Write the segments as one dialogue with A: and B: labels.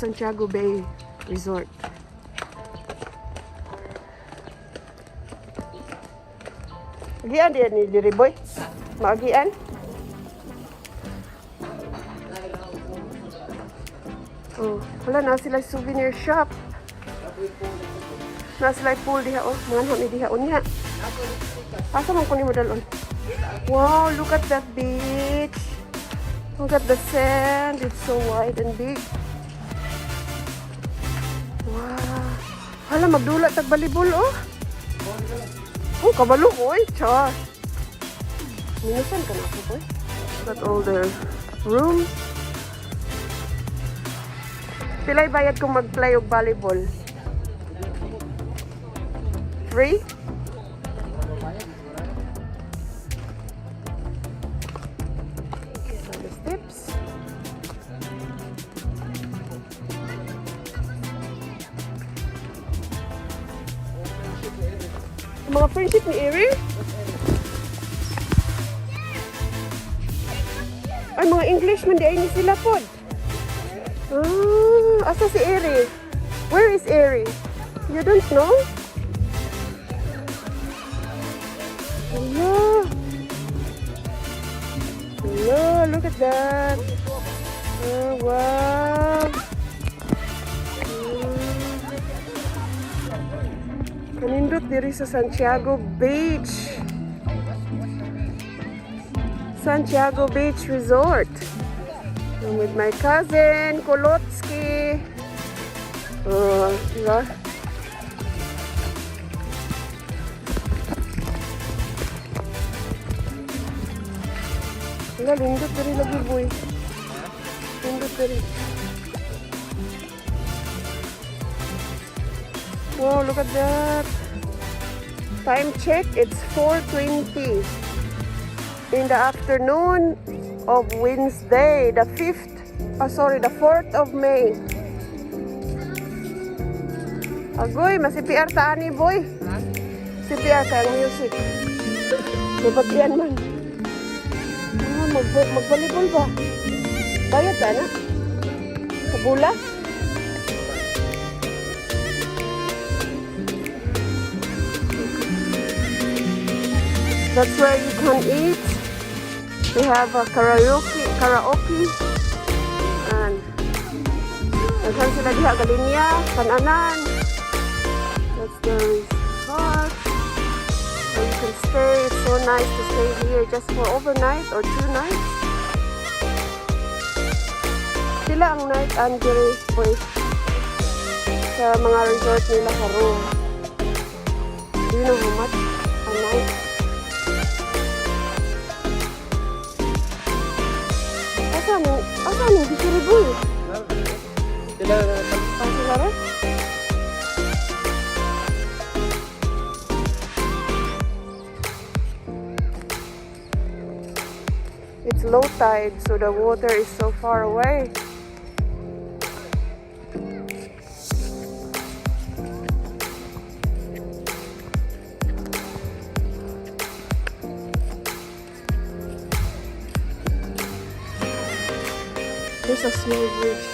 A: Santiago Bay Resort. Agian diyan ni diri, boy. Maagian. Oh, wala na sila souvenir shop. Na sila pool diha oh. Mga ni diha unya. Asa man ko nimo dalon? Wow, look at that beach. Look at the sand. It's so wide and big. Wow. Hala, magdula tag volleyball oh. Oh, kabalo ko oy. Char. Minusan ka na ako, boy. Look at all the rooms. Pilay bayad kung mag-play og volleyball? Free? So the steps. Mga friendship ni Eri? Ay, mga English man di ay ni sila pod. Ah, asa si Eri? Where is Eri? You don't know? Hello. Hello, look at that. Oh, wow. Kanindot diri sa Santiago Beach. Santiago Beach Resort. I'm with my cousin, Kolotski. Oh, di ba? Wala, lindot diri lagi, boy. Lindot diri. Wow, look at that. Time check, it's 4:20 in the afternoon of Wednesday, the 5th, oh, sorry, the 4th of May. Agoy, mas-CPR ta ani, boy. CPR kay ang music. Mabagyan man. Ah, mag-volleyball ba? Bayad ta na? Sa bula? That's where you can eat. They have a karaoke. And daghan sila diha galinya, kananan. That's the resort. Where you can stay. It's so nice to stay here just for overnight or 2 nights. Sila ang night and diri, boy, sa mga resort nila sa room. Do you know how much a night? Asa nang diri, boy?
B: Sila.
A: Ah, sila ra? It's low tide, so the water is so far away. There's a small bridge.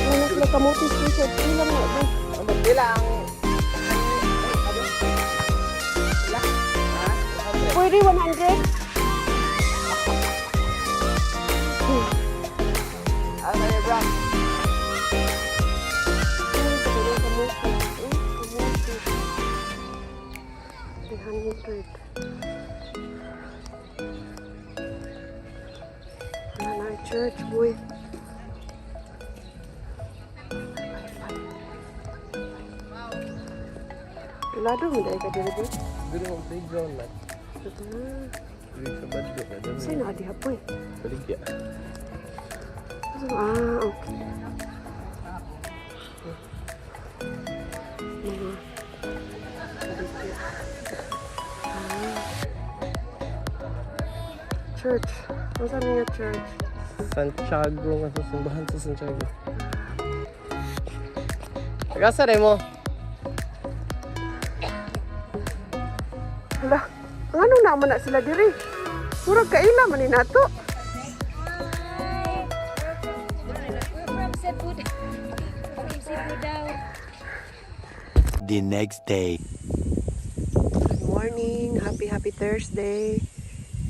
A: Wala sila kamote station. Ilang nga ba?
B: Pila ang ano? Pila? Ha?
A: Pwede 100?
B: Ano sa'yo, bro?
A: Kamote. Kamote. 300. Wala na church, boy. Pilado mo dahil ka diri, boy.
B: Dili mo playground man. Tuwing Sabado ka
A: Sa'yo na diha po eh.
B: Baligya.
A: Ah, okay. Mga baligya. Ah. Church. Ano sabi nga church?
B: Santiago nga sa simbahan sa Santiago. Taga mo?
A: Hala, ang anong naman na sila diri? Murag kaila man ni nato.
C: Hi. We're from Cebu. From Cebu daw.
D: The next day.
A: Good morning. Happy, happy Thursday.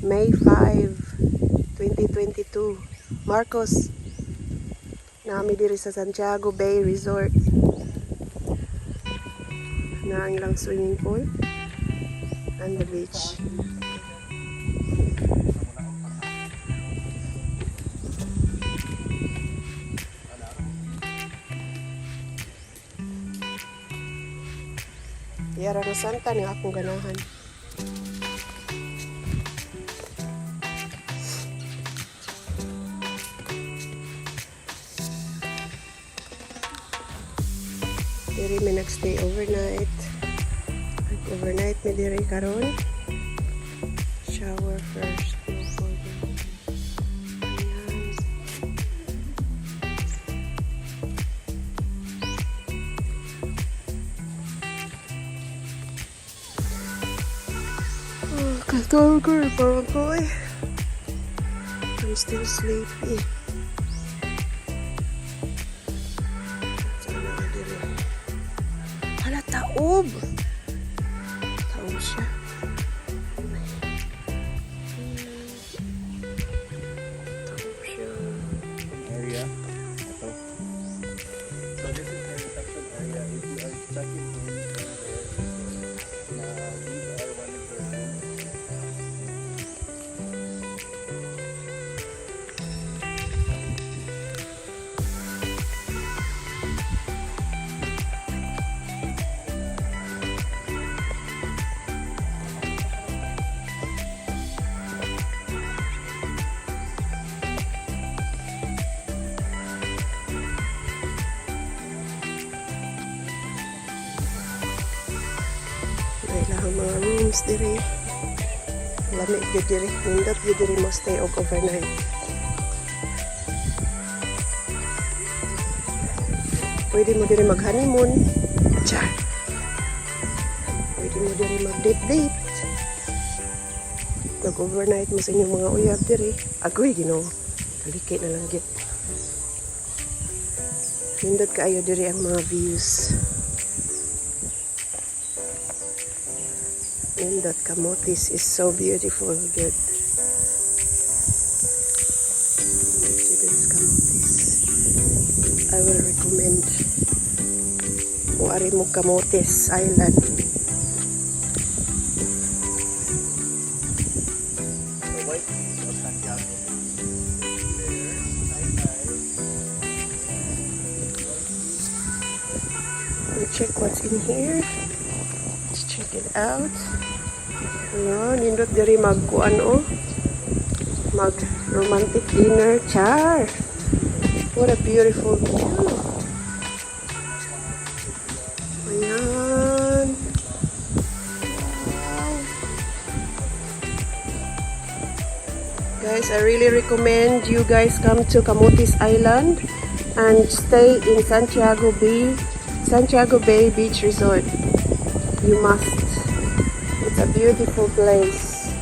A: May 5, 2022. Marcos, nami diri sa Santiago Bay Resort. Na ang ilang swimming pool and the beach. Yara na santa ni akong ganahan. Diri mi nagstay overnight. Nag-overnight mi diri karon. Shower first before go. Ayan. Oh, katulog pa ako eh. I'm still sleepy. Sana nga diri. Hala, taob! Taob siya. Taob siya.
B: Area. Ito. So this is the reception area. If you are checking in, na these are one of your rooms.
A: May ilang mga rooms diri. Lami gyud diri. Nindot gyud diri mo stay og overnight. Pwede mo diri mag-honeymoon. Char. Pwede mo diri mag-date-date. Mag-overnight mo sa inyong mga uyab diri. Agoy, Ginoo. Kaliki na lang gyud. Nindot kaayo diri ang mga views. Nindot Camotes is so beautiful. Good. Nindot Camotes. I will recommend. Kung ari mo Camotes Island.
B: The White Beach of Santiago. There, hi.
A: We check what's in here. Let's check it out. Ano, nindot diri magkuan oh. Mag romantic dinner char. What a beautiful view. Ayan. Wow. Guys, I really recommend you guys come to Camotes Island and stay in Santiago Bay Beach Resort. You must. It's a beautiful place.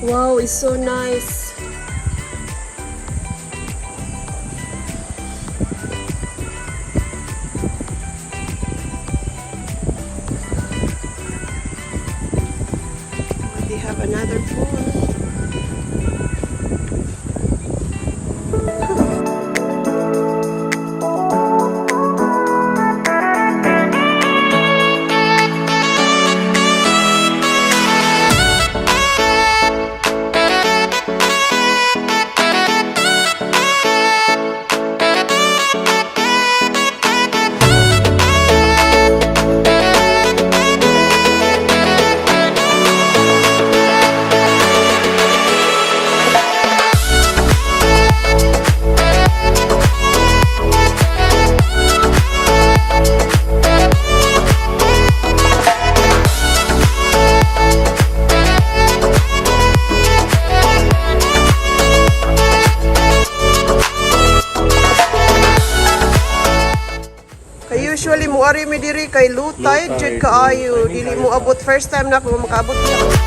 A: Wow, it's so nice. They have another pool. Muari mi diri kay low tide jud kaayo. Dili mo abot, first time na ako makaabot siya.